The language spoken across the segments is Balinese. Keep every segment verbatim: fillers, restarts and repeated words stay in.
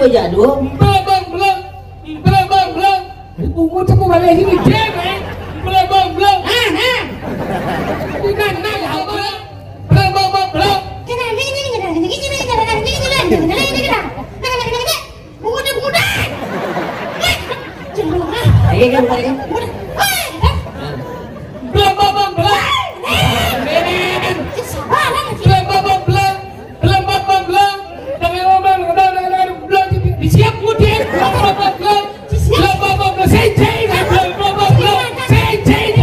Jadul. Blebang bleng, blebang bleng. Bungut aku balik sini, Jeb, eh. Blebang bleng. Ah, ah. Bukan, nah, ya, apa? Blebang bleng. Ini kan, ini kan. Bungut, bungut. Iya, kan, bukan, kan? Blebang bleng. Blebang bleng. Blebang bleng. Blebang bleng. Disiap mudik. Blebang bleng. Blebang bleng. Sing, sing. Blebang bleng. Sing, sing.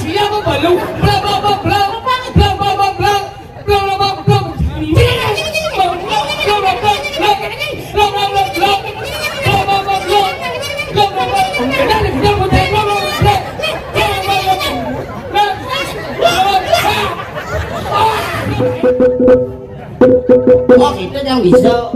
Siap apa lu? Blebang bleng. Blebang bleng. Oh, itu yang bisa.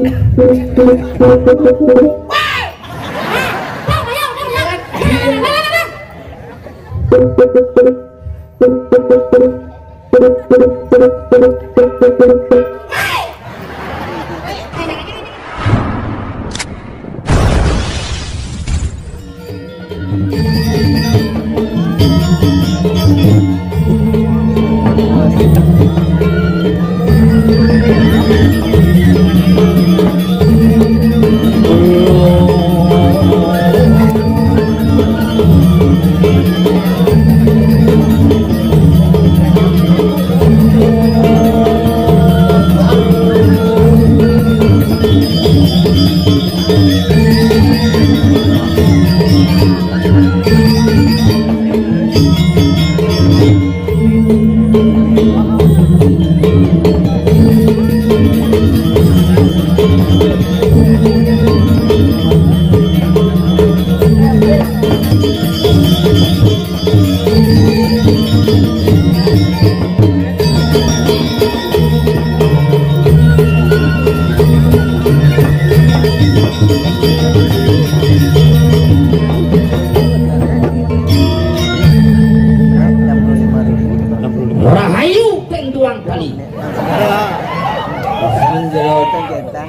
Rahayu ping tuang kali.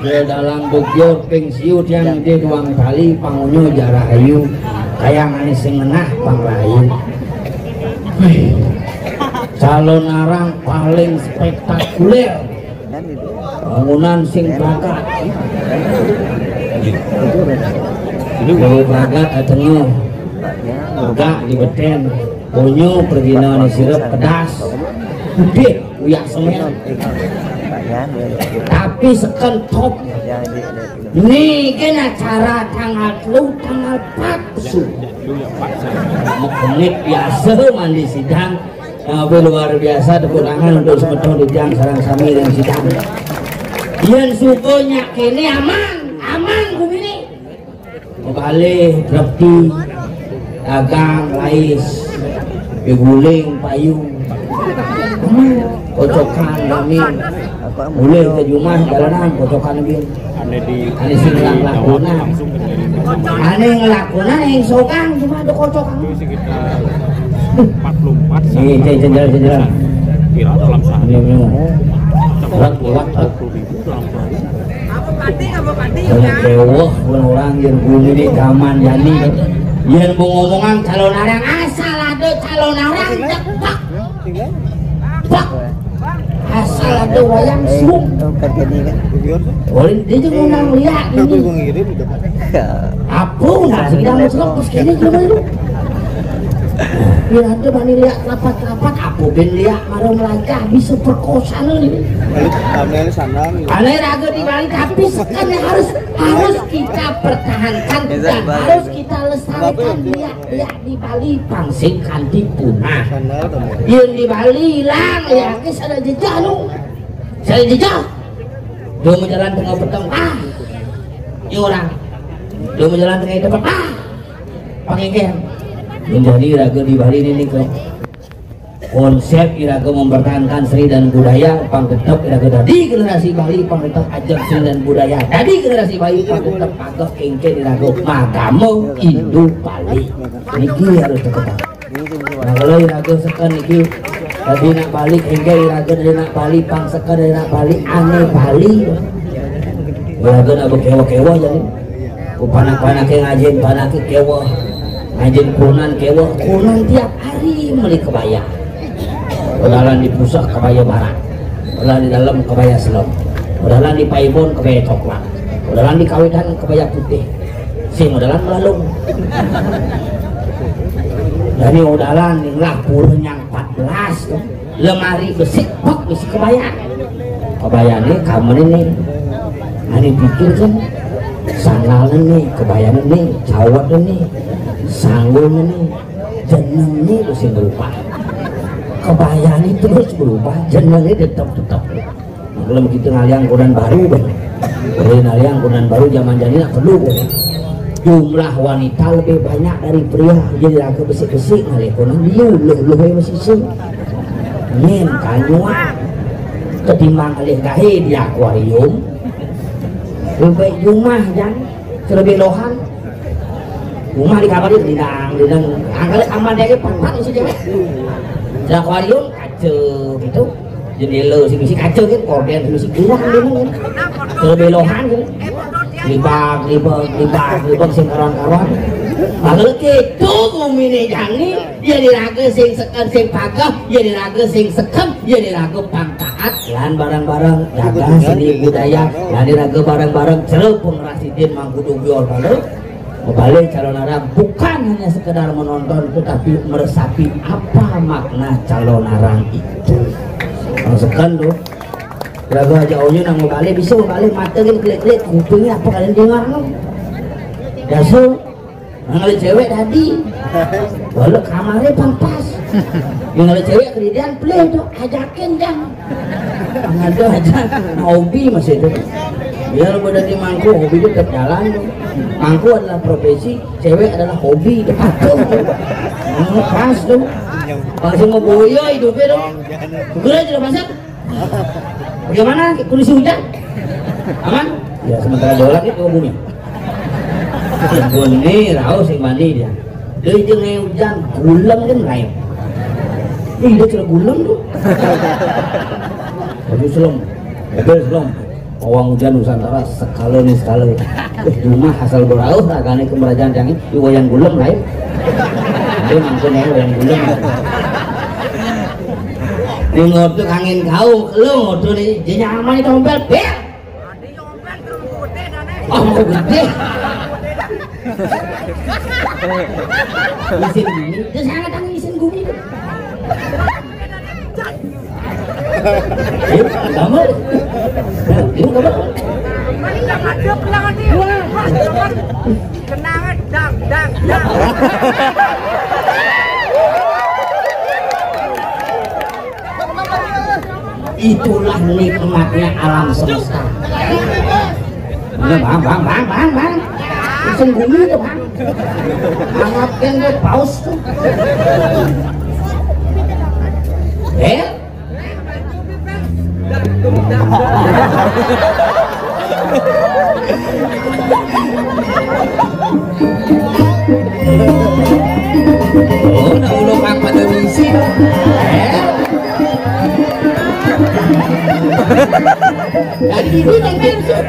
Jero dalam bugyo ping siu tiang ide duang tali pangunyo jarahayu. Kayang ane sing ngenah pang rahayu. Calon arang paling spektakuler. Bangunan sing pragat. Kalau pragat atenyo. Pragat di beten. Bonyo pergino ane sirep pedas. Putih. Uyak semen. Tapi seken top. Ini kan acara tanggal telu, tanggal empat su. Menit biasa mandi sidang. Tapi luar biasa, tepuk tangan untuk semeton di tiang sarang sami dan sidang. Yang suko nyak kene aman, aman kumini. Balai, trepi, dagang, lais, beguling, payung, kocokan, kami, mulai ke jumah, jalanan, kocokan, bin. Ane sing ngelakunan. Ane ngelakunan yang sogang cuma ada kocokan. Itu sekitar empat puluh empat. Iya, cek jendela, jendela. Kira dalam sehari. Iya, iya. Kuat, kuat, kuat. Banyak dewek pun orang yang bunyi di taman jani. Yang mau ngomongan calon arang, asal ada calon arang, tek, tek. Tek. Asal ada wayang sum. Boleh dia juga ngundang liak ini. Apa nak sedang selok terus kini cuma itu. Biar ada bani liak rapat-rapat, apa ben liak baru melajah bisa perkosa ni. Lalu, kami ada sana. Aneh raga di Bali, tapi sekarang harus, harus kita pertahankan dan harus kita lestarikan liak-liak di Bali, pang sing kanti punah. Sana, teman. Yang di Bali hilang, ya, ke sana jejak lu. Saya jejak. Dia mau jalan tengah petang, ah. Ini orang. Dia mau jalan tengah tempat, ah. Pangengkeng. Menjadi raga di Bali ini ke konsep iraga mempertahankan seni dan budaya, pang tetep iraga dadi generasi Bali, pang tetep ajeg seni dan budaya. Dadi generasi Bali, pang tetep agak kengken iraga magama Hindu Bali. Niki harus tetep. Nah, kalau iraga seken niki, dadi nak Bali, kengken iraga dadi nak Bali, pang seken dadi nak Bali, ane Bali. Balaga nak bekewa-kewa jadi. Ku panak-panake ngajin panake kewa. Ngajin kunan kewa. Kunan tiap hari meli kebaya. Udalan di pusat kebaya barak. Udalan di dalam kebaya selem. Udalan di paibon kebaya coklat. Udalan di kawitan kebaya putih. Sing udalan melalung. Jadi udalan ning lah pura nyang empat belas tuh. Lemari besi, pok, besi kebaya. Kebayane kamar ini. Ani pikir kan, sandal ini, kebaya ini, cawat ini, sanggul ini, jeneng ini mesti berubah. Kebaya ini terus berubah, jeneng ini tetap tetap. Kalau begitu ngaliang kunan baru deh. Jadi ngaliang kunan baru zaman jadi nak perlu deh. Jumlah wanita lebih banyak dari pria. Jadi raga besik-besik ngalih kunan liu, luh-luh masih sing. Nyen kanyuak ketimbang alih gahe di akuarium. Lebih jumah jan, lebih lohan. Rumah di kamar itu didang, didang. Angkal kamar dia ke pangkat isi dia. Di akuarium kaca gitu. Jendela sing isi kaca gitu, korden sing isi kurang gitu. Lebih lohan gitu. Libak, libak, libak, libak sing karuan-karuan. Padahal gitu gumine jani. Yén iraga sing seken sing pageh, yén iraga sing seken, yén iraga pang taat lan bareng-bareng jaga seni budaya, lan iraga bareng-bareng jero pengrasidin mangkudu bior bala. Balik calon arang bukan hanya sekedar menonton tetapi meresapi apa makna calon arang itu. Kalau seken tuh, lagu aja onyo nang balik bisa balik mata gini klik-klik kupingnya apa kalian dengar no? Dasar Nang ada cewek tadi. Walau kamarnya pang pas. Yang ada cewek keridian pelih tuh ajakin jang. Ada aja hobi masih itu. Biar udah di mangku hobi itu tetap jalan tuh. Mangku adalah profesi, cewek adalah hobi dekat tuh. Pas tuh. Pas mau boyo hidupnya tuh. Segera tidak masak. Bagaimana kondisi hujan? Aman? Ya sementara dolar itu bumi. Bone rauh sing mandi dia. Dia jeung hujan gulem kan lain. Ih, dia kira gulem tuh. Baju selem, mobil selem. Pawang hujan Nusantara sekala nih sekala. Eh, rumah asal berauh ragane kemerajaan yang ini, wayan gulem lain. Dia mangkene wayan gulem. Ning ngodo angin kau, lu ngodo nih, dia nyaman itu ompel, ber. Oh, mau gede. Isin gumi, dia sangat angin isin gumi. Yuk, gambar. Yuk, gambar. Kenangan, dang, dang, dang. Itulah nikmatnya alam semesta. Ini bang, bang, bang, bang, bang. Sembunyi itu bang. Amat kan dia paus tuh. Eh? Oh, nak ulo pang pada misi. Eh? Dari dulu nang pensiun.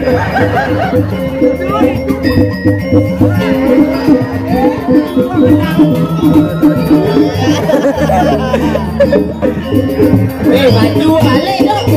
Eh, maju balik dong.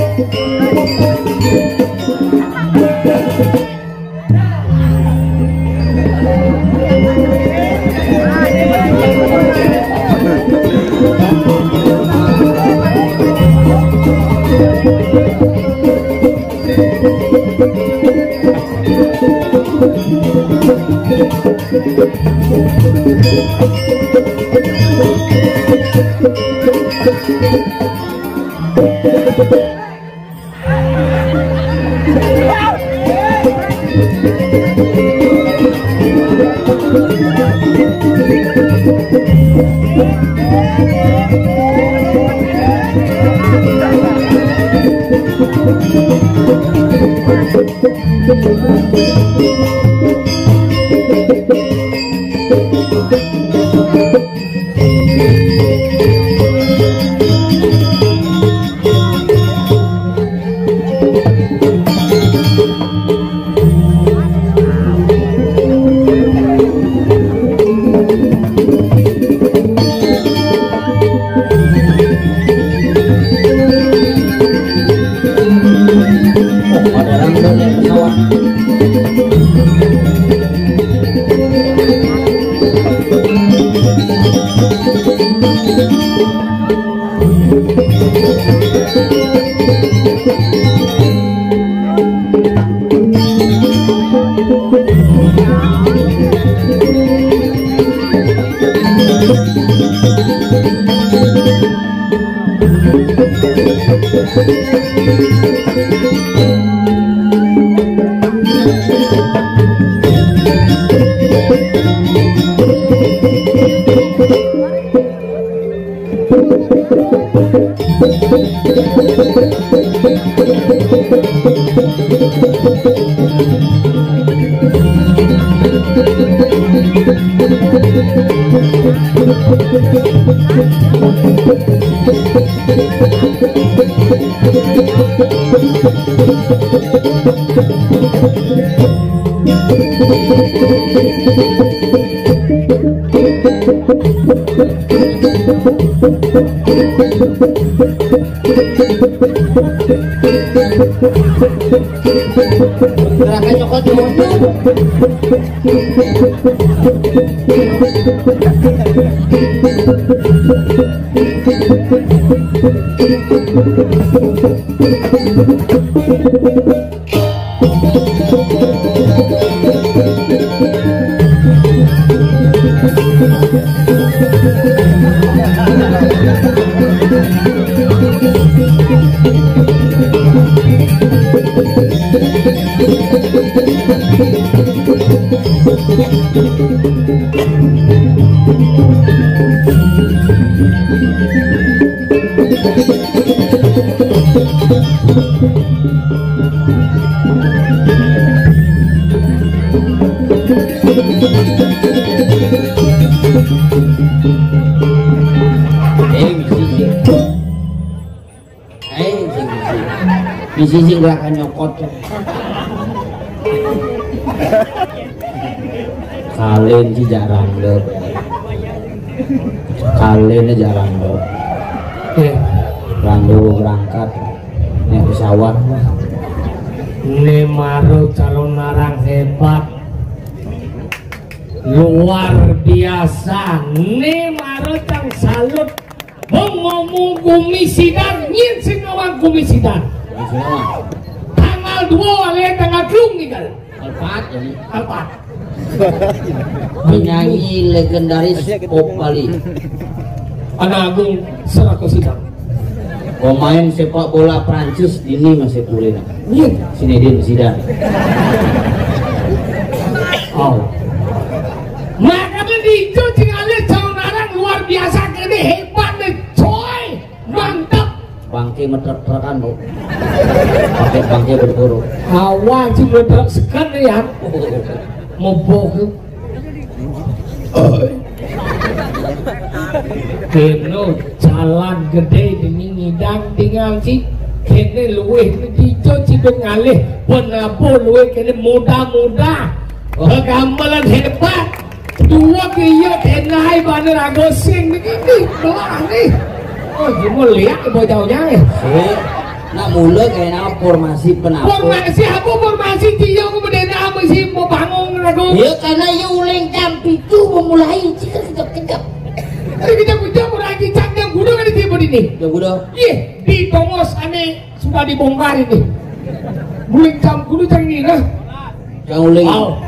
Gerakan nyokot mundur. Eh, misi sing. Eh, sing, sing. Misi sing gerakan nyokot. Kalian sih jarang deh. Kalian aja jarang deh. Eh, Rando berangkat naik pesawat. Ini maro calon narang hebat. Luar biasa. Ini maro cang salut. Ngomong Gumi Sidar, nyin sing ngawang Gumi Sidar. Tanggal dua ale tanggal telung ninggal. Alpat, ya. Alpat. Penyanyi legendaris pop Bali. Anak Agung Serako Sidar. Pemain sepak bola Prancis ini masih kuliah. Iya. Zinedine Zidane. Oh. Makanya di itu tinggalnya calon orang luar biasa, ini hebat nih, coy. Mantap. Bangke metrek-trekan, Bu. Pakai bangke berburu. Awal sih metrek sekan ya. Mebok. Keno jalan gede demi ngidang tinggal sih. Kene luwih dijo ciduk ngalih. Penabuh luwih kene muda-muda. Kegambelan hebat. Dua kaya kenai bane rago sing begini. Belah nih. Oh, jumul lihat bocah-bocah nih. Sing. Nak mula kena formasi penabuh. Formasi apa formasi? Dia aku berdena apa sih mau bangun aku? Ya, karena ya uling jam pitu memulai, cik, kejap-kejap. Tapi kita punya orang cicak yang gudang ada di ini. Ya, gudang. Iya, di Tongos ane sudah dibongkar ini. Uling jam kudu cang ini nah. Jang uling. Wow.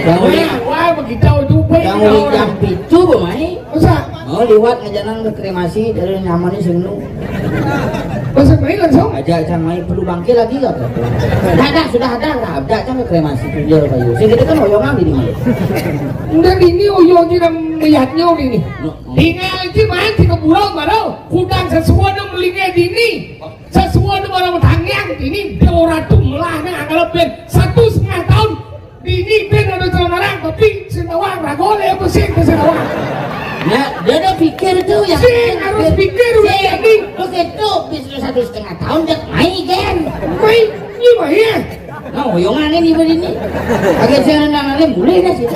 Jang uling. Wah, wah, begitu itu, Pak. Jang uling jam pitu, Bang Mai. Masa? Mau liwat ngajanan ke kremasi dari nyamannya sing nu. Masa Mai langsung? Aja cang Mai perlu bangke lagi gak? Ada, sudah ada lah. Ada cang ke kremasi tuh dia kayu. Sing kita kan oyongan di mana? Udah ini oyongnya dan melihatnya ini. No, no. Tinggal aja main di kebulan baru. Kudang sesuatu melingnya dini. Sesuatu orang tangiang ini dia orang tuh melahnya kalau ben satu setengah tahun ini ben ada calon orang tapi sing tawang ragole apa sing ke sing tawang. Ya, dia udah pikir tuh ya. Sing harus pikir udah jadi. Oke tuh, bis lu satu setengah tahun dia main kan. Main ini mah ya. Nah, oyongan ini begini. Agak saya nang mulai dah sih.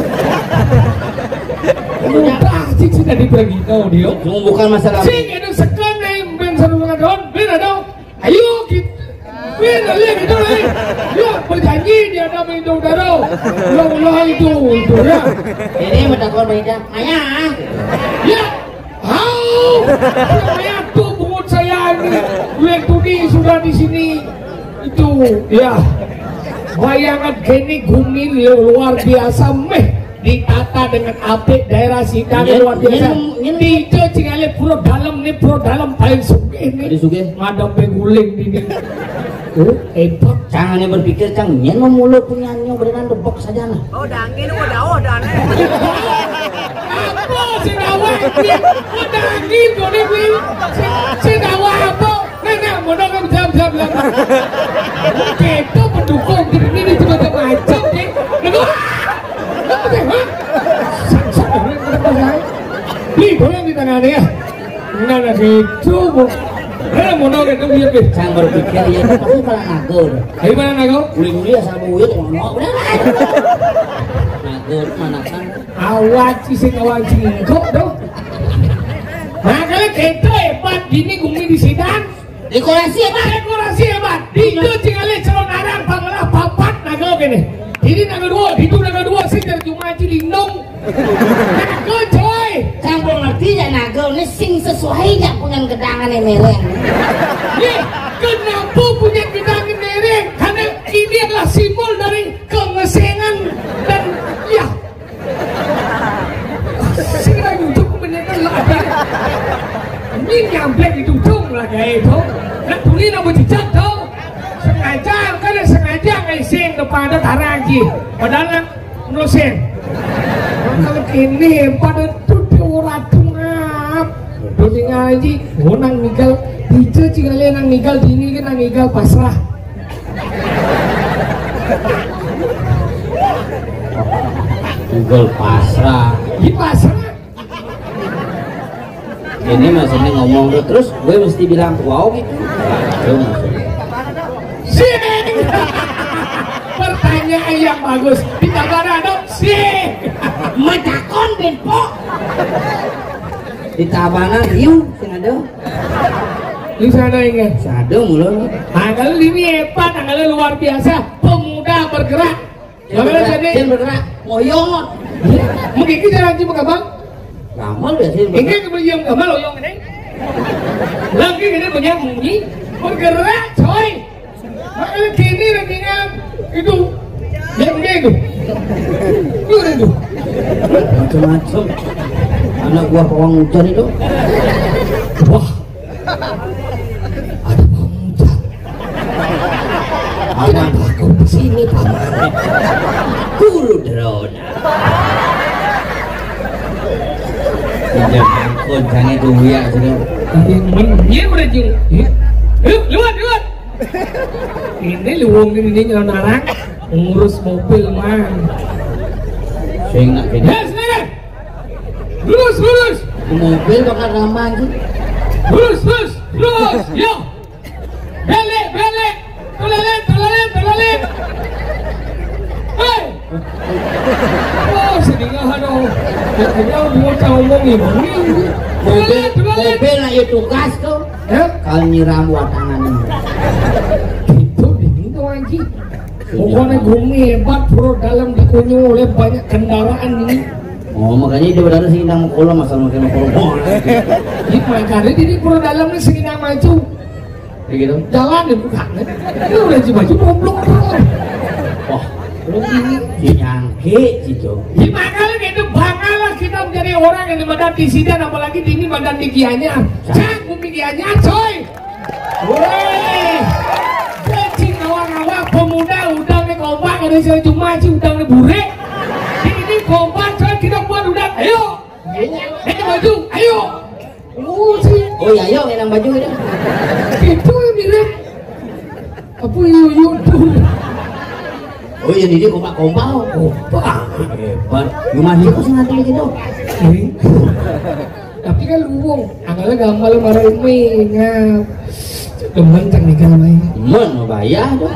Udah sih sudah dipergi tahu dia. Cuma bukan masalah. Sing ada sekan nih ben satu setengah tahun ben ada. Ayo kita. Wih, lihat itu, eh. Yuk, berjanji di hadapan itu, Daro. Lo, lo itu, itu, ya. Ini mendapat berita. Ayah. Ya. Halo. Aduh, bungut saya ini. Duit tuni sudah di sini. Itu, ya. Bayangan kene gumi luar biasa meh ditata dengan apik, daerah sidang luar biasa. Nyen, nyen. Di itu cingale pura dalam nih, pura dalam paling sugih nih. Paling sugih. Ngadep guling di ini. Oh, hebat. Cang ane berpikir, cang nyen mau mulut punya nyo berenang debek saja nah. Oh, dangin, oh, daoh, dane. Apa sing dawa iki? Ada angin kok ini. Sing dawa apa? Nah, nah, mau dong jam jam jam. Kita pendukung ini cuma macam nih. Aduh. Apa sih, hah? Nih, tolong ditangani ya. Nah, nah, gitu, Bu. Eh, mau dong itu biar deh. Saya berpikir ya, tapi malah nganggur. Ayo mana nago? Uli-uli asal buit, ngono. Udah. Nganggur, mana kan? Awak sih sing awak jingkok dong. Makanya kita hebat gini gumi di sidang. Dekorasi hebat. Dekorasi hebat. Di itu tinggalin calon arang pangelah papat nago gini. Ini nago dua, itu nago dua sih dari cuma aja lindung. Nago coy. Kamu ngerti ya nago ini sing sesuai ya dengan gedangan yang mereng. Nih, kenapa punya gedangan mereng? Karena ini adalah simbol dari kemesengan dan ya. Sing lagi untuk menyetel lagi. Ini nyampe di dudung lah kayak itu. Nak tuli nak berjejak tau. Sengaja kan sengaja ngising depan ada tarang ji. Padahal nak nusin. Kalau kini pada tuh orang tungap. Tuh tinggal ji, oh nang nigal. Dice cingale nang nigal dini kan nang nigal pasrah. Google pasrah. Di pasrah. Ini maksudnya ngomong tuh, terus gue mesti bilang wow gitu. Itu maksudnya. Sing. Pertanyaan yang bagus. Di Tabanan dong. Sing. Matakon benpo. Di Tabanan, yuk, sing ada. Di sana ingat. Sado mulu. Nah, kalau ini hebat, kalau luar biasa, pemuda bergerak. Jangan bergerak, jadi jangan bergerak. Ngoyong. Mungkin kita nanti mau gampang. Gampang biasa. Ini yang gampang loyong ini. Lagi ini punya bunyi bergerak, coy. Makanya gini lagi kan itu. Yang dia itu. Itu itu. Macam-macam. Anak buah pawang hujan itu. Wah. Ada bau muncak. Ada bau di sini, Paman. Guru drone. Tidak ampun, jangan tunggu ya, sudah. Ini men-, ini udah jeng-, yuk, lewat, lewat. Ini luwung ini nyelonarang ngurus mobil, man. Sing nak gini. Yes, man. Lurus, lurus. Mobil bakal ramah sih. Lurus, lurus, lurus. Yo. Balik, balik. Tololin, tololin, tololin. Hei. Oh, sedih, aduh. Dia mau tahu mau ini. Mobil, mobil lah ya tugas tuh. Ya? Kalau nyiram buat tangan ini. Itu di sini tuh, Anji. Pokoknya gumi hebat, bro, dalam dikunyah oleh banyak kendaraan ini. Oh, makanya itu berarti sing nang kolam asal makin kolam. Di makanya ini, bro, dalamnya sing nang maju. Kayak gitu. Jalan ya bukan. Ini udah maju goblok. Wah, lu ini nyangke gitu. Di makanya itu banggalah kita menjadi orang yang di badan di sini, apalagi di ini badan di Gianyar. Cang, bumi Gianyar, coy. Woi, cacing awak-awak pemuda udang ni kompak ada saya cuma si udang ni burek. Ini kompak saya kita buat udang. Ayo. Ini baju. Ayo. Oh, si. Oh ya, ayo yang baju itu. Itu yang mirip. Apa yuk yuk tuh? Oh ya, ini kompak-kompak. Kompak. Hebat. Rumah itu sengaja gitu. Tapi kan luwung, angkala gampang marang umi, ngap. Demen kan nih kan main. Men bayar tu.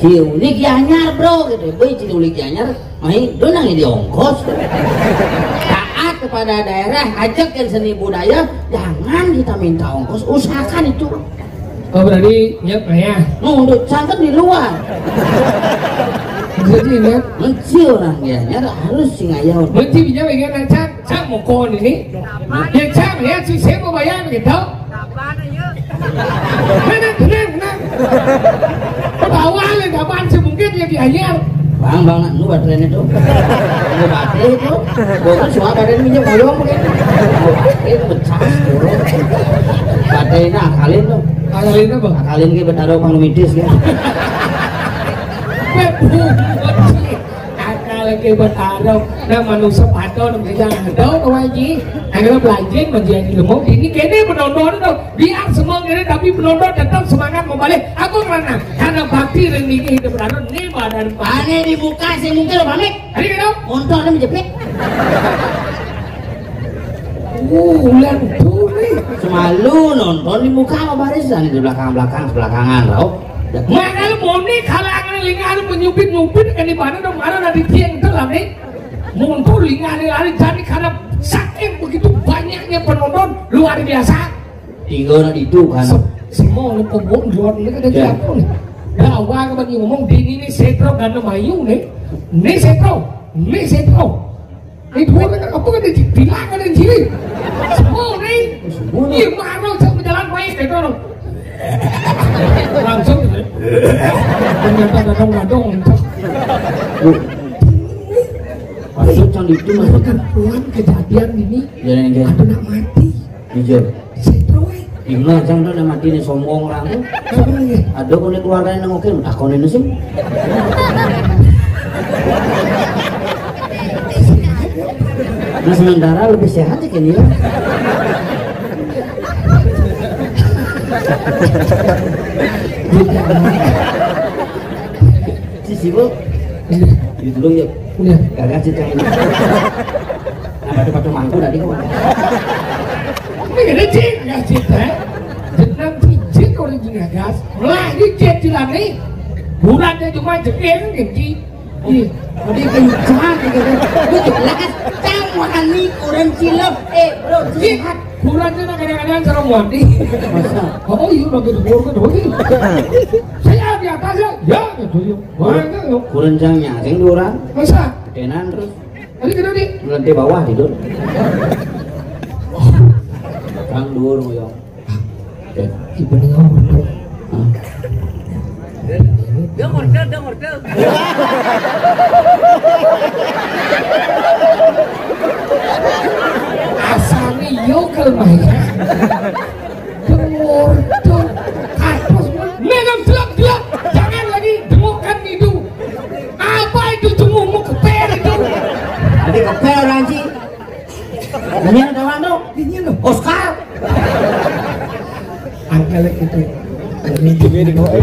Ciu ni Gianyar, bro, gitu. Boy, ciu ni Gianyar, main donang di ongkos. Taat kepada daerah, ajak yang seni budaya, jangan kita minta ongkos, usahakan itu. Oh, berarti nyep lah ya. Nunduk cangkem di luar. Jadi nyep. Menci orang dia, nyara harus singayau. Menci bisa bagian acan. Cang mukon ini. Ya, Cang, ya, si saya mau bayar gitu. Tenang, tenang, tenang. Ketawa le, kapan si mungkin ya diajar. Bang, bang, nak, lu baterainya tuh. Lu baterai itu. Gua kan semua baterai minyak bolong mungkin. Itu pecah. Baterai ini akalin tuh. Akalin apa? Akalin ke betaro pang mitis ya. Akal ke betaro. Nah, manusia pato nang kerja ada tuh, Haji. Akhirnya belajar menjadi ilmu. Ini kene penonton tuh. Biar semua ngene tapi penonton tetap semangat membalik. Aku karena karena bakti dan ini hidup baru ini badan. Ane di muka sih mungkin lo pamit. Hari gitu. Untung ada menjepit. Uh, ulang tuh nih. Semalu nonton di muka sama barisan di belakang-belakang, belakangan, tau. Makanya mau nih kalau angan lingan menyupit-nyupit kan di mana dong, mana nanti tiang telam nih. Mundur lingan lari jadi karena saking begitu banyaknya penonton luar biasa. Tinggal di itu kan. Se-, semua lu pembuat luar ini kan ada. Ya. Jatuh nih. Dah, wah, bagi ngomong di ini nih setro ganda mayu nih. Nih setro, nih setro. Ini dua kan apa kan dibilang kan yang jili. Semua nih. Semua. Iya, marah sama jalan main itu loh. Langsung ternyata gadong-gadong. Maksud yang itu mah kan pulang kejadian ini. Ya, yang kayak ada nak mati. Jujur. Saya tahu, eh. Ih, lah, jangan tuh, mati nih, sombong orang tuh. Sombong, ya? Ada kok nih keluarganya nang oke, takonin sih. Nah, sementara lebih sehat ya kayaknya. Sisi, Bu. Iya. Gitu dong, ya. Iya. Kagak sih, Cang. Apa tuh, batu mangku tadi kok? Ini gede, Cing. Ya, Cing, eh. Jenang Cing, Cing, orang Cing, ya, gas. Lah, ini Cing, Cing, nih. Bulannya cuma jengking, Cing. Ih, lebih kencang gitu. Lu jelas, Cang, wahani kurang cilep. Eh, bro, Cing. Lihat, kurangnya kadang-kadang serem wadi. Masa? Oh, iya, bagi dua kan, oh, iya. Saya di atas ya, ya, gitu, ya. Mana, ya? Kurang Cang nyasing dua orang. Masa? Ketenan terus. Tadi gede, nih. Lantai bawah tidur. Kang dur, ya. Ibu nih ngomong. Hah? Dia ngorder, dia ngorder. Asal nih, yo, kalau main. Ngorder. Karpus. Minum, gelap, gelap. Jangan lagi demukan itu. Apa itu cemumuk keper itu? Nanti keper orang sih. Ini ada orang tuh. Ini loh. Oscar. Angkel itu. Ini di bawah.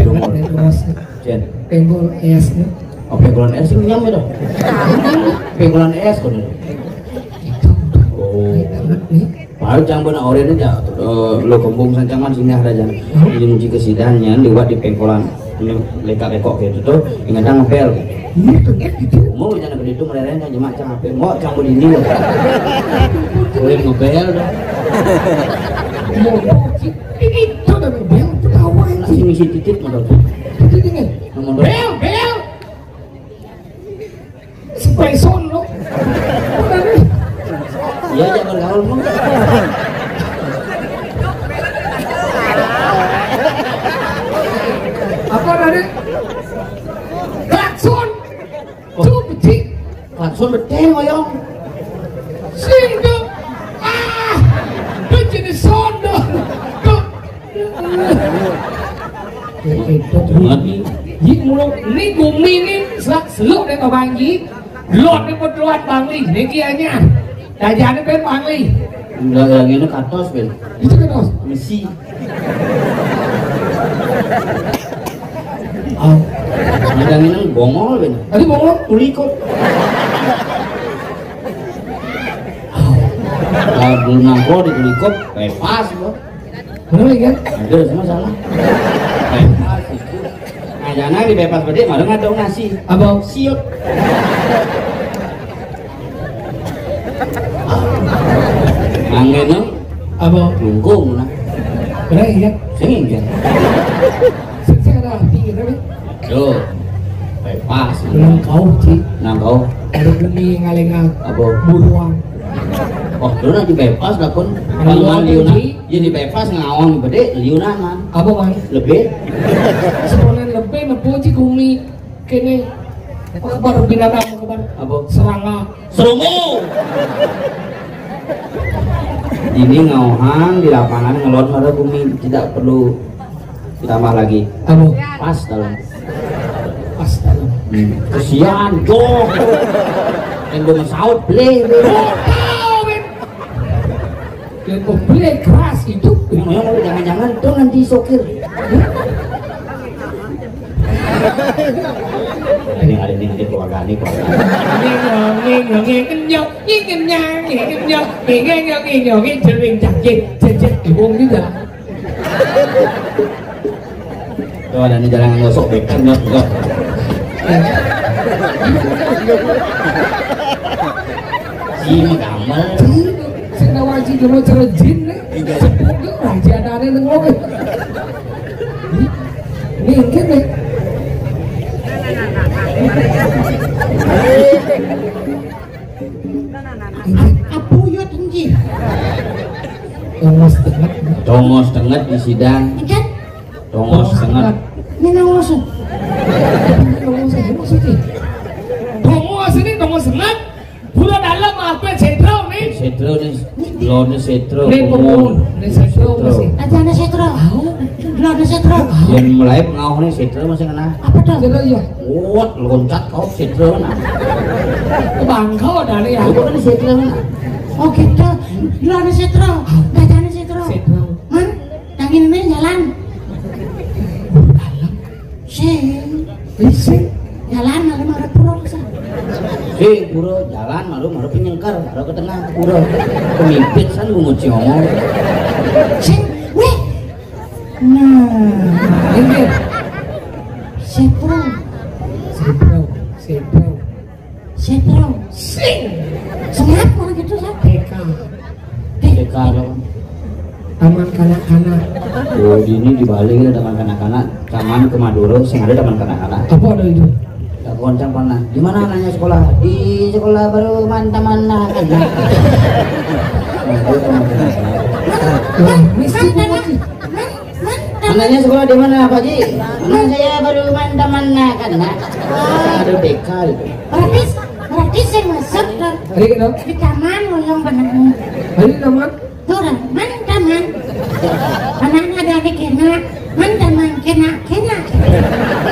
Jen. Penggol es nih. Oh, penggolan es ini nyam itu. Penggolan es kok ini. Oh. Baru Cang bener oren aja. Eh, lo kembung sancang man sini ada aja. Ini muji kesidannya liwat di pengkolan. Ini lekak-lekok gitu tuh. Ingat ngepel. Ini tuh, eh, gitu. Mau jangan begitu mererenya, cuma Cang apa? Mau Cang begini loh. Boleh ngebel dah. Mau, ini tuh udah ngebel, ketawa aja. Masih misi titit modal. Titit ini. Nomor Bel, bel. Spray sound lo. Iya, jangan gaul, Bang. Apa tadi? Klakson. Oh. Tuh, becik. Klakson betul, ngoyong. Sing, tuh. Ah, becik di sound, tuh. Tuh. Banget. Ji, mulu, ini gumi ini selak seluk deh, Bang Ji. Lot ini buat luar Bangli, ini kianya. Dajane ben Bangli. Enggak, yang ini katos, Ben. Itu katos. Misi. Oh. Yang ini bongol, Ben. Tadi bongol? Tulikot. Kalau belum nangko di tulikot, bebas, kok. Bener ya kan? Ada semua salah. Bebas itu. Nah, jangan di bebas berarti malah nggak tahu ngasih. Abang. Siut. Mangga no. Abang. Lungkung lah. Bener ya? Sing ya. Sing saya ada hati gitu kan? Yo. Bebas. Nang kau, Ci. Nang kau. Ada beli ngalengan. Apa? Buruan. Oh, lu nanti bebas dah pun. Kalau mau liunan, ya di bebas ngawang gede liunan man. Apa man? Lebih. Sekolah lebih nepo ci gumi kene. Apa kabar binatang, apa kabar? Apa? Serangga. Serungu. Ini ngawang di lapangan ngelon mara gumi, tidak perlu ditambah lagi. Apa? Pas dalam. Pas dalam. Hmm. Kesian, doh. Yang gue mesaut, beli. Yang gue beli keras itu. Yang, yang jangan-jangan tuh nanti sokir. Ini ada ini nanti keluarga ini keluarga. Ini nyong, ini nyong, ini nyong, ini nyong, ini nyong, ini nyong, ini nyong, ini nyong, ini jering jangkit, jejet, diwong juga. Tuh ada nih jalan ngosok bekan ya, enggak. Si megamel. Sing nawang sing dulu cerejin nih. Iya. Sepuluh raja dane nengok. Ini mungkin nih. Apa yo tinggi? Tongos tenget. Tongos tenget di sidang. Kan? Tongos tenget. Ini nongos. Ini nongos, ini maksudnya. Tongos ini tongos tenget. Pura dalam apa sedro nih? Sedro nih. Lone sedro. Nih pemun. Nih sedro masih. Aja ada sedro. Tahu. Belum ada sedro. Yang mulai pengaruh nih sedro masih kena. Apa tuh? Sedro iya. Kuat loncat kau sedro nah. Bangkau dari ya. Bukan sedro nah. Oh gitu. Belum ada sedro. Gak ada sedro. Sedro. Man, yang ini jalan. Dalam. Sing. Sing. Jalan malu marep pura pisan. Sing pura jalan malu marep nyengker, marep ke tengah pura. Pemimpin san bungut si omong. Sing. Weh. Nah, ini. Setro. Setro. Setro. Setro. Sing. Semangat orang itu, Sat. T K. T K apa? Taman kanak-kanak. Oh, di ini di Bali kita taman kanak-kanak, taman ke Madura, sing ada taman kanak-kanak. Apa ada itu? Tak koncang pernah. Di mana anaknya sekolah? Di sekolah baru man taman kanak-kanak. Nah, itu taman kanak-kanak. Wah, mesti bungut. Anaknya sekolah di mana, Pak Ji? Anak saya baru man taman kanak-kanak. Ada T K itu. Berarti, berarti saya masuk ke Hari kenapa? Di taman ngoyong bener. Hari kenapa? Turun, man taman. Anaknya ada adik kena, man taman kena, kena.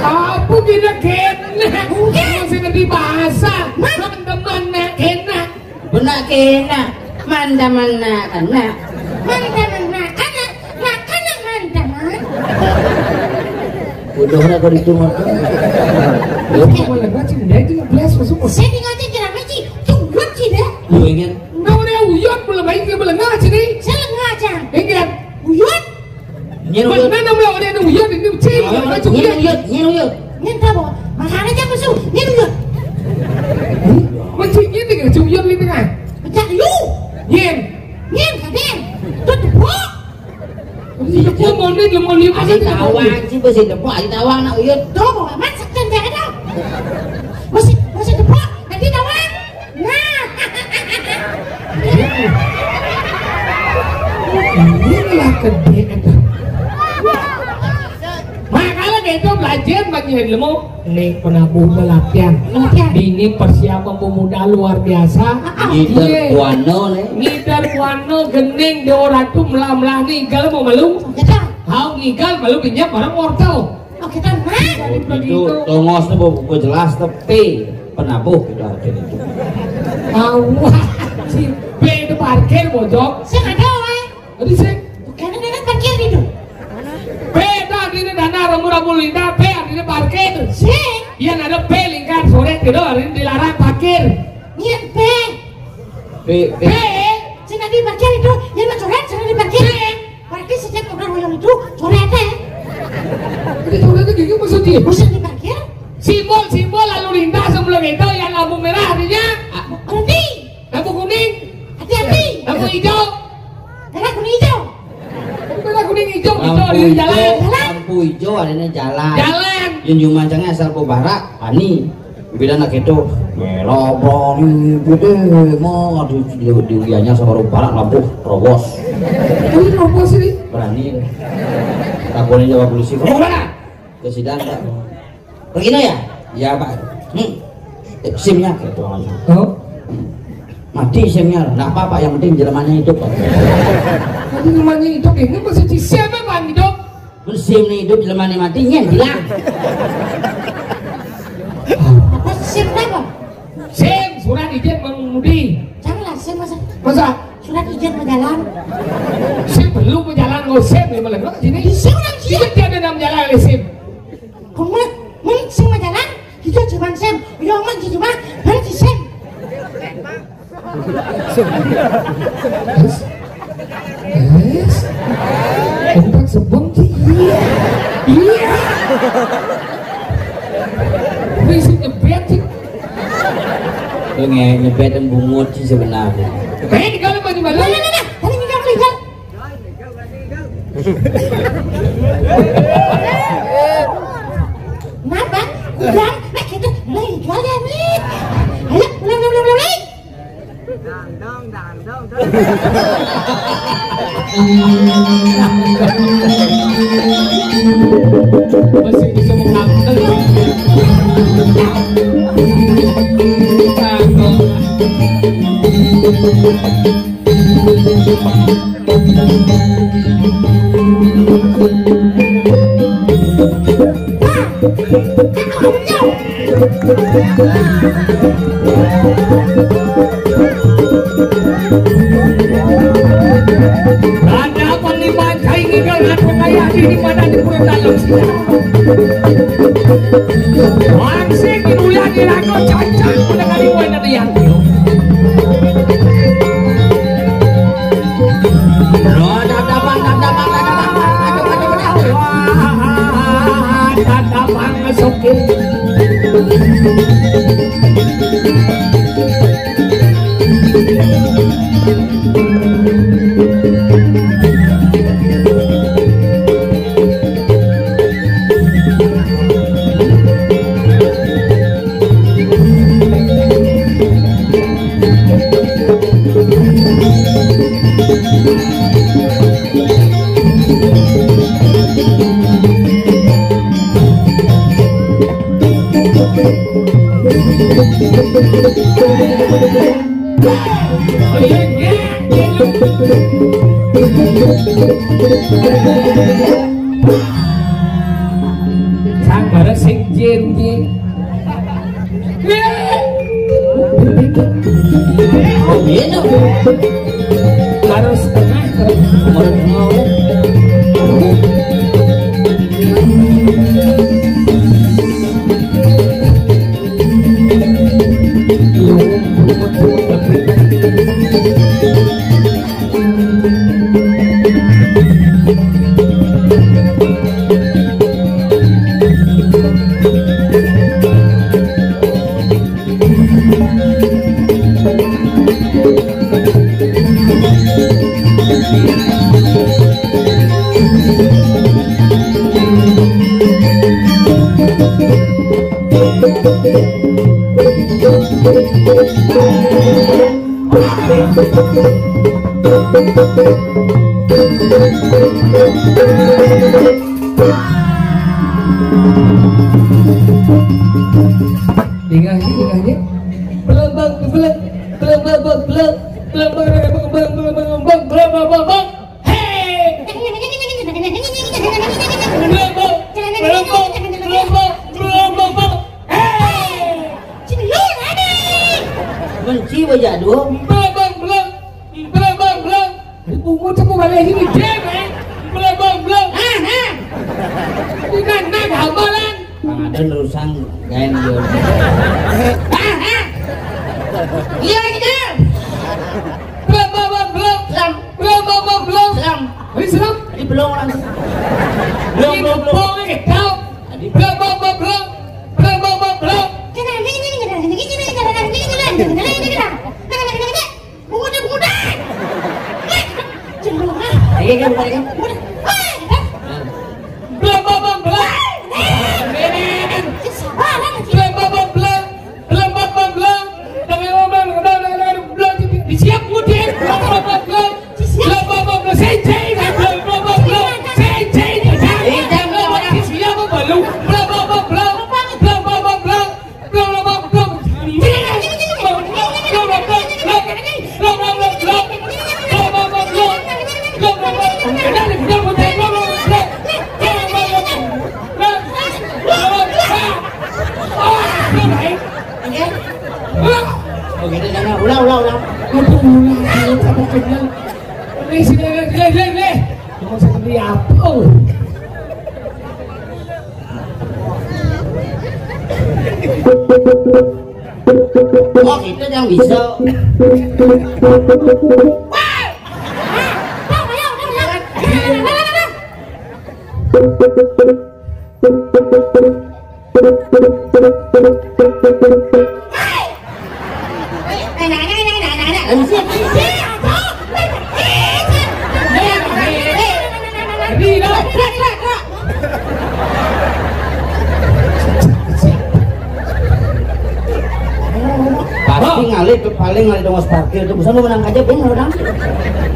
Apa kena kena? Enggak. Masih ngerti bahasa. Man. Man taman nak kena. Benak kena. Man taman nak kena. Man taman nak kena. Nak kena man taman. Bodohnya kau itu mah. Lu mau lewat sih, dia juga belas masuk. Saya tinggal aja kira aja. Tunggu sih deh. Lu ingat? Nggak udah uyut, belum baik, belum nggak sini. Saya nggak aja. Ingat. Uyut. Nyen uyut. Mana mau orang yang uyut ini cing. Nyen uyut, nyen uyut. Nyen tahu. Makanya aja musuh. Nyen uyut. Mencing ini kan uyut di tengah. Pecah lu. Nyen. Nyen kadang. Tuh tepuk. Iya, mau nih, mau nih, ada tawang sih, besi tepuk, ada tawang nak uyut. Tuh, amat sekian jangan dong. Masih, masih tepuk, nanti tawang. Nah. Inilah gede. Makanya gitu belajar bagi ilmu. Nih penabuh pelatihan. Pelatihan. Ini persiapan pemuda luar biasa. Ngider kuano nih. Ngider kuano gening dewa ratu melah-melah ngigal mau malu. Kita. Kau ngigal malu pinjam barang mortal. Oh, kita mah. Itu tongos tuh buku jelas tuh P penabuh gitu aja itu. Awah, si P itu parkir bojok. Sing ada wae. Tadi sih. Bukan ini kan parkir itu. P itu artinya dana rambu-rambu linda, P artinya parkir. Sing. Iya ada P lingkar sore gitu artinya dilarang parkir. Niat P. P, P. P. Sing tadi parkir itu, yang mau coret, sing tadi parkir. Sing. Berarti setiap orang yang itu coret ya. Itu coret itu gigi maksudnya. Bisa diparkir? Simbol-simbol lalu lintas sebelum itu yang lampu merah artinya. Berhenti. Lampu kuning. Hati-hati. Lampu hijau. Merah kuning hijau. Merah kuning hijau, hijau Lampu di jalan. Hijau, lampu hijau adanya jalan. Jalan. Junjung mancangnya asal barak, pani. Bila nak gitu, mela berani gitu, mau di, di, di Ulianya sama orang barat lampu robos. Ini robos ini. Berani. Takutin jawab polisi. Mau mana? Ke sidang, Pak. Begini ya? Ya, Pak. Hmm. Eh, simnya gitu langsung. Oh. Mati simnya, nggak apa-apa, yang penting jelemahnya hidup, Pak. Tapi namanya hidup ini masih di siapa, Pak, hidup? Mun sim nih hidup, jelemahnya mati, nyen hilang. Apa sim apa? Sim, surat izin mengemudi. Janganlah sim masa. Masa? Surat izin berjalan. Sim belum berjalan, nggak sim ya, malah. Di sim orang sim. Iya, tiada nama jalan oleh sim. Kamu, mun sim berjalan, kita cuma sim. Udah, aman, cuma, mana si sim? Yes. Yes. Kompak sebong sih. Iya. Iya. Berisik nyebet sih. Lu nge-, nyebet yang bungut sih sebenarnya. Eh, di kalau mandi malu. Nah, nah, nah, nah. Tadi tinggal, tinggal. Kenapa? Udah, nah, kita mulai jual ya, nih. Ayo, mulai, mulai, mulai, mulai. Masih bisa mengantar. Ada apa nih, Bang? Saya ini kan aku kayak di mana di Pura Dalam sih. Wang sing diulang di lagu cocok udah kali wena dia. Lo dadabang, dadabang, dadabang, dadabang, dadabang. Wah, dadabang masuk. Sabar sing jin ki. Oh, gitu. Harus tengah, terus. Dikasih, dikasih. Belum, bang, belum. Belum, bang, bang, belum. Belum, bang, bang, bang, belum, bang, bang, belum, bang, bang, bang. Hei! Belum, bang, belum, bang, belum, bang, belum, bang, bang. Hei! Benci bajak dua. Belum, bang, belum. Belum, bang, belum. Pungut aku balik sini, Jeb, eh. Belum, bang, belum. Ah, ah. Bukan, nah, gamelan. Kang Aden rusang gaen dia. Ah, ah. Iya, kita. Belum, bang, belum, belum. Selam. Belum, bang, belum, belum. Selam. Ini selam. Ini belum orang. Belum, belum, belum. Ini belum, kita. Tadi belum, bang, belum, belum. Belum, bang, belum, belum. Kita ini, ini, ini, ini, ini, ini, ini, ini, ini, ini, ini, ini. Pemuda, pemuda. Jangan lama. Iya, iya, bukan, iya. Pemuda. Hei, hei. Belum, belum, belum, belum. Hei, hei. Sabar, hei. Belum, belum, belum, belum. Oh, gitu, jangan. Ulang, ulang, ulang. Aduh, ulang, ulang, sampai kenyang. Ini sini, ini, ini, ini. Mau seperti apa? Oh, itu yang bisa. Pasti ngalih tuh, paling ngalih dong parkir tuh. Bisa lu menang aja, bener orang.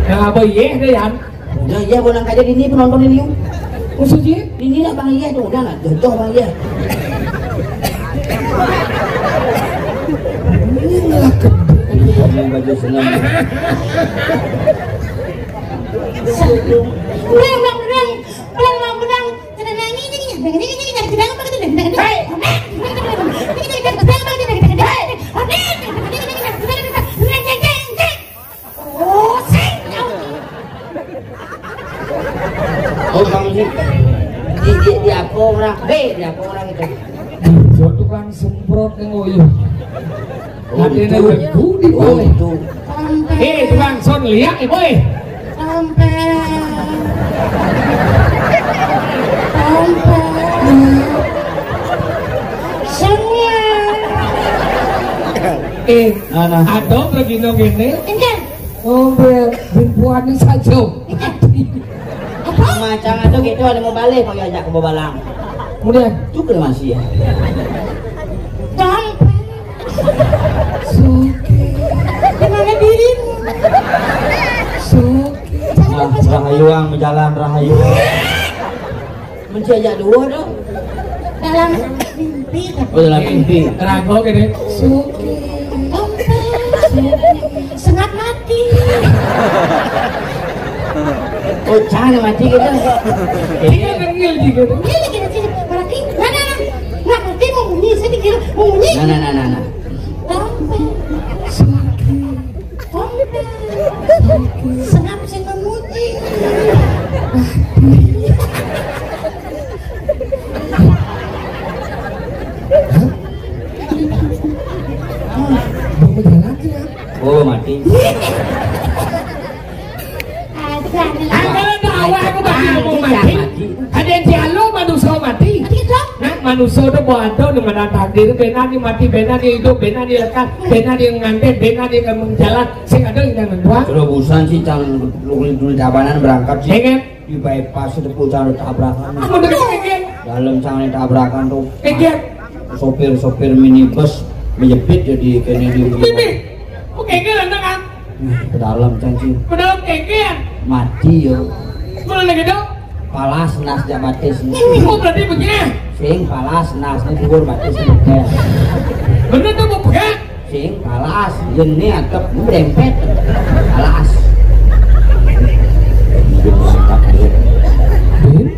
Nah, apa iya deh, Yan? Udah, iya, gua nangka aja di ini penonton ini, yuk. Khusus ya? Ini lah, Bang, iya tuh, udah nggak? Jodoh, Bang, iya. Ini malah gede. Ini baju seneng. Pelan, Bang, pelan. Pelan, Bang, pelan. Hei! Oh, Bang Zik. Di, di, di apa orang? Be, di apa orang itu? Yo tukang semprot yang ngoyo. Oh, hatinya itu. Beku di balik. Oh, itu. Eh, tukang son liak, eh, boy. Tompel. Tompel. Sengit. Eh, nah, nah. Ada begini gini. Enggak. Ngombe bumbuane saja. Apa? Macam itu gitu, ada mau balik, mau ajak ke Bobalang. Kemudian, juga masih ya. Tompel. Suki. Di mana dirimu? Suki. Nah, rahayu, Ang, berjalan rahayu. Mencajak dua dong. Dalam mimpi. Oh, dalam mimpi. Ragu gini. Suki. Tompel. Suki. Sengap mati. Oh, cara mati gitu. Dia nengil gitu. Dia lagi nanti berarti mana? Nggak ngerti mau bunyi, saya pikir mau bunyi. Nah, nah, nah, nah, nah. Tompel. Tompel. Sengap sing memuji. Hah? Mau jalan sih, ya? Oh, mati. Ada ada awak aku mati, mau mati. Ada yang dialog manusia mati. Mati dong. Nah, manusia tu buat ada di mana takdir, benar dia mati, benar dia hidup, benar dia lekat, benar dia nganten, benar dia akan menjalan. Sing ada yang nang buat. Sudah bosan sih, cang dulu dulu tabanan berangkat sih. Pengen. Di bypass itu pun cang tabrakan. Kamu dengar pengen? Dalam cang tabrakan tuh. Pengen. Sopir-sopir minibus menjepit jadi kena di. Mimi, kok pengen anak kan? Nah, ke dalam cang sih. Ke dalam pengen. Mati yo. Mana lagi dong? Palas nas jak batis. Oh, berarti begini. Sing palas nas ni dhuwur batis. Bener tuh mau pegang. Sing palas, yen ni atep brempet. Palas.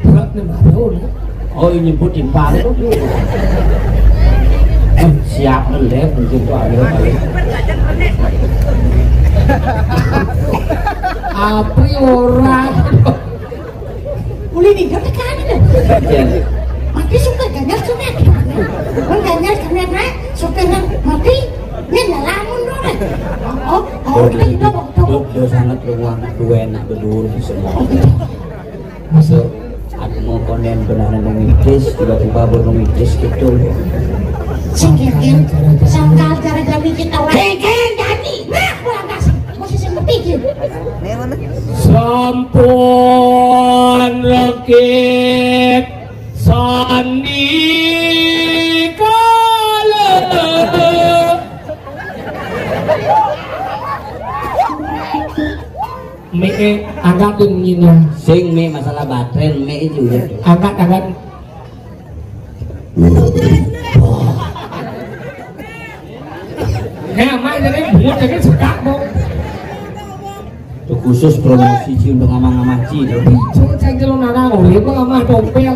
Berat ni baru ni. Oh, ini nyebut timpal tu. Siap lek mungkin tu ada balik. Apa orang? Uli ni dia tekan ni. Iya. Mati suka ganjal sunat. Kan ganjal sunat, nah, suka nang mati. Ni ngelamun dong. Oh, oh, oh, kita hidup waktu. Duduk, duduk sangat ruang, dua enak berdua semua. Masuk. Aku mau konen benar nang mitis, tiba-tiba baru mitis gitu. Singkir, sangkal cara jami kita. Singkir, jami. Nah, kurang kasih. Masih sing mati, Jin. Sampun rekit sandikala. Mie angkat tuh bunyinya. Sing mie masalah baterai mie itu ya. Angkat, angkat. Nah, mai jadi buat jadi suka mau. Khusus promosi Ci untuk ngamah-ngamah Ci. Cuma cek jelo narang, oh, dia mah ngamah dompel.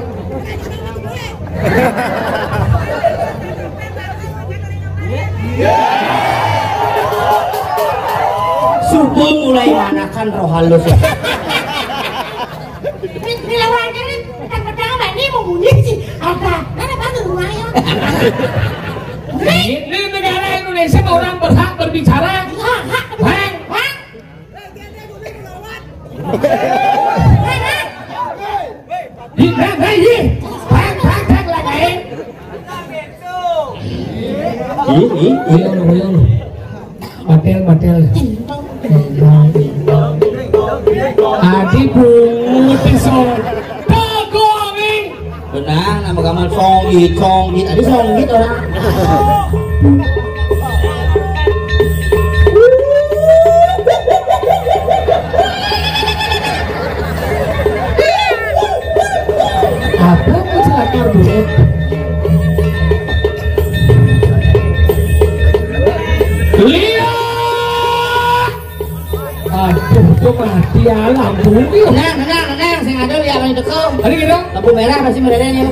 Subuh mulai manakan roh halus. Ini lawannya nih, petang-petang apa nih mau bunyi sih? Apa? Mana baru rumahnya? Ini negara Indonesia orang berhak berbicara. Iya, hak. Hak. Hak. Di, hei, hei, hei. Hei, hei, hei, lah, hei. Ih, ih, ih. Uyang, uyang. Matel, matel. Adi bungut iso. Tegomi. Benang, nama gamal songgit, songgit. Adi songgit orang. Apa mau celaka, Bu? Lihat! Aduh, tuh mati ya lampu. Tenang, tenang, tenang. Sing ada lihat paling teko. Tadi gitu? Lampu merah pasti merah nih.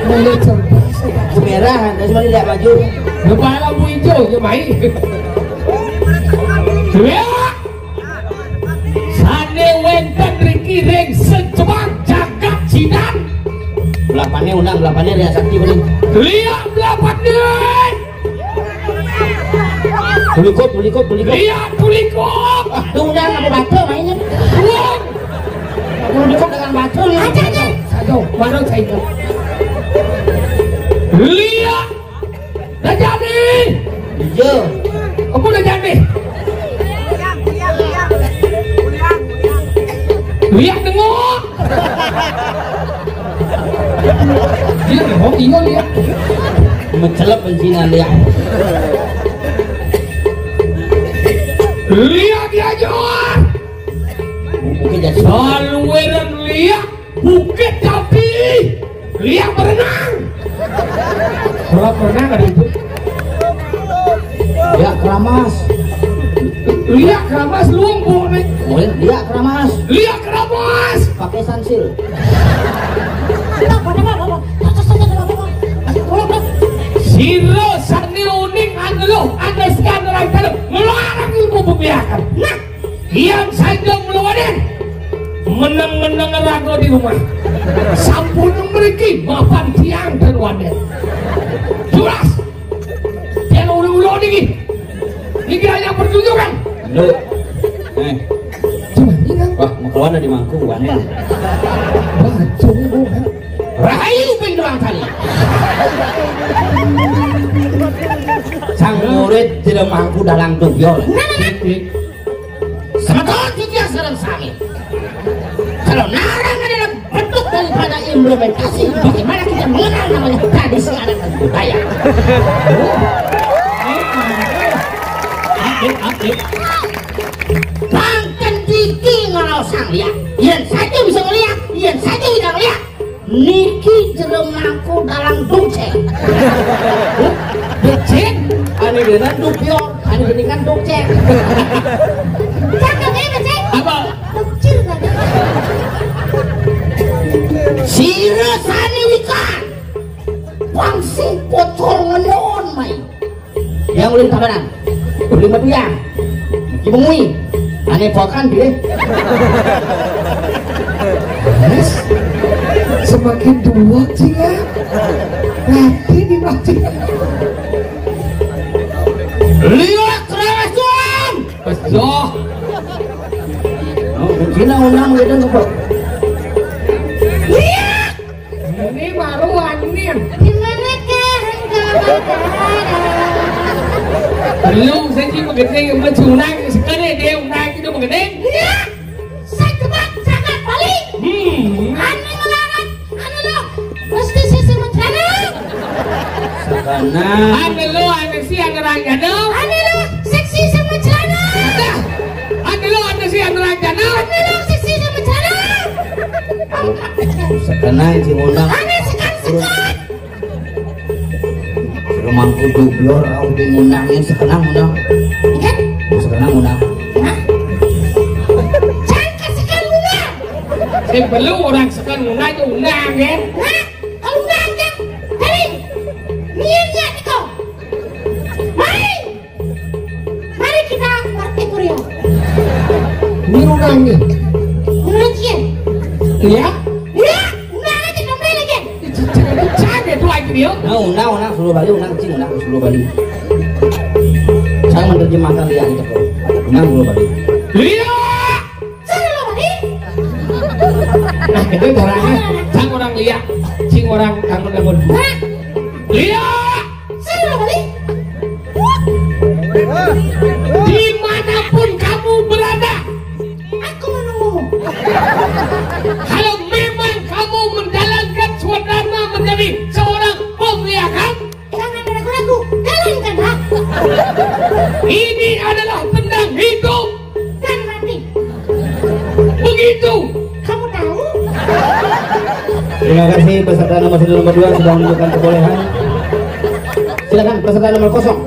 Mulai cerdas. Lampu merah, terus mau lihat maju. Lupa lampu hijau, ya main. Lihat! Sane wenten riki ring sejebak jagat jinan. Belapannya undang, belapannya Ria Sakti bening. Lihat belapannya. Tulikut, tulikut, tulikut. Lihat tulikut. Ah, tuh undang apa baca mainnya? Tulikut dengan baca. Aja, aja. Satu, baru saya. Lihat. Dah jadi. Iya. Apa dah jadi? Lihat tengok. Dia tengok, iya lihat. Mencelep bencinan dia. Lihat dia, Jor. Mungkin jadi. Saluran lihat. Bukit Tapi, liak berenang. Kolam renang ada itu. Liak keramas. Liak keramas lumpur nih. Boleh, liak keramas. Liak keramas. Pakai sansil. Sira sane uning anu luh, anu sekan orang dalam, ngelarang ilmu pembiakan. Nah, Yan saja mlawaning meneng-meneng raga di rumah. Sampun mriki mapan tiang dan waden. Jelas. Yen ulo-ulo niki. Niki hanya pertunjukan. Lho. Eh. Cuman ini kan. Wah, mau keluar dari mangku, waden. Wah, coba. Rahayu ping doang tali. Sang murid tidak mangku dalam tubyol. Nah, nah, nah. Semeton titiang sareng sami. Kalau narang adalah bentuk daripada implementasi bagaimana kita mengenal namanya tradisi adat dan budaya. Aktif, aktif. Mangken diki ngraosang liak. Yen saja bisa ngeliak, yen saja bisa ngeliak. Niki jero mangku dalang dongceng. Becik, ane denan dupior, ane deningan dongceng. Cakep ya, becik? Apa? Kecil tadi. Sira sane wikan. Wangsi pocor ngenon mai. Yang ulin kabanan. Ulin matu ya. Ibu mui. Ane pokan dia. Yes. Semakin tua sih ya. Nanti dipancing. Lihat keras tuan. Betul. Oh, Cina undang gitu. Lihat. Ini baru angin. Gimana kah engkau berada? Belum, saya sih begini, mencunang sekali dia undang itu begini. Iya. Saya cuma sangat balik. Hmm. Anu melarat, anu lo. Mesti sisi mencana. Sakana. Anu lo, anu si, anu ranjana. Anu lo, seksi sama celana. Ada. Anu lo, anu si, anu ranjana. Anu lo, seksi sama celana. Sekenang si undang. Ane sekan-sekan. Mangku dublor, au di ngundang, yang sekenang ngundang. Ikan? Sekenang ngundang. Hah? Jangan sekenang ngundang. Saya belum orang sekenang ngundang, itu undang, ya. Hah? Kalau undang, ya. Hei, niatnya itu. Mari. Mari kita praktek Korea. Ini undang nih. Undang cie. Iya? Iya, undang aja kembali lagi. Canda tuh aja dia. Nah, undang, undang, suruh balik, undang, cing, undang, suruh balik. Saya menerjemahkan dia aja kok. Undang, suruh balik. Iya. Suruh balik. Nah, itu caranya. Cang orang lihat, cing orang kangen-kangen. Hah? Iya. Suruh balik. Dimanapun kamu berada, aku menunggumu. Kalau memang kamu menjalankan swadharma menjadi seorang pemriakan, jangan ragu-ragu, jalankanlah. Ini adalah tentang hidup dan mati. Begitu. Kamu tahu? Terima kasih peserta nomor satu, nomor dua sudah menunjukkan kebolehan. Silakan peserta nomor kosong.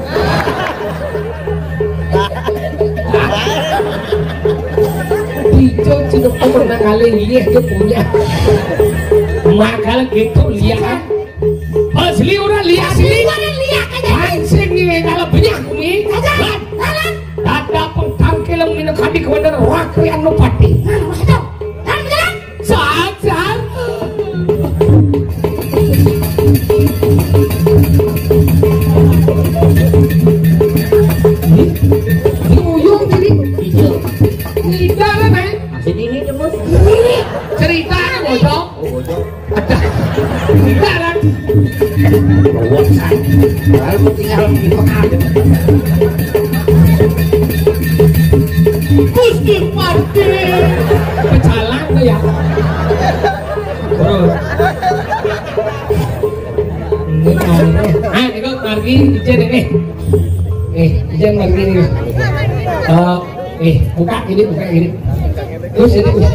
Itu sudah pernah kali lihat dia punya. Makanya gitu lihat. Asli orang lihat sini. Orang lihat aja. Hansip ni kalau banyak ni. Aja. Jalan. Tata pengtangkilan minum kadi kepada wakil anu pati. Nah, masuk. Jalan, jalan. Saat, saat. Ini, ini uyung tadi. Iya. Cerita lah, Bang. Masih dini, Bos. Cerita, bocok. Oh, bocok. Ada. Cerita, kan? Bocok. Kalau mau tinggal di Mekah. Gusti Pati. Pecalang tuh ya. Terus. Ini, ah, ini kok margi ijen ini. Eh, ijen margi ini. Eh, eh, buka ini, buka ini. Terus ini, terus,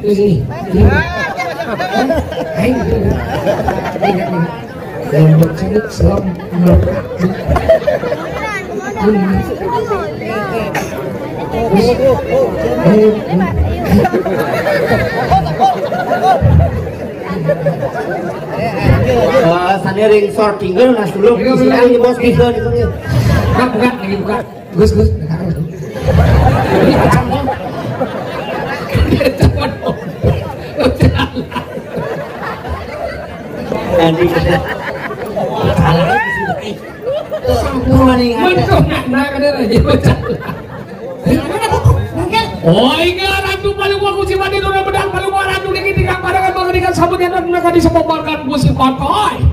terus ini. Ini. Ayo, ini. Lembek sangat selam. Eh, sane ring sor tinggal nas dulu. Iya, isian iya. Di bos bisa nih. Buka, buka, lagi buka. Gus, Gus, buka, Gus. Tadi kita salah. Mentok nak, nak, ada lagi. Oh, ingat Ratu Palungguh, Gusti Pati, Dora Bedang Palungguh, Ratu Dingin, Tigang Padangan, Bang Dingin, Sabut yang mereka disepobarkan Gusti Pati.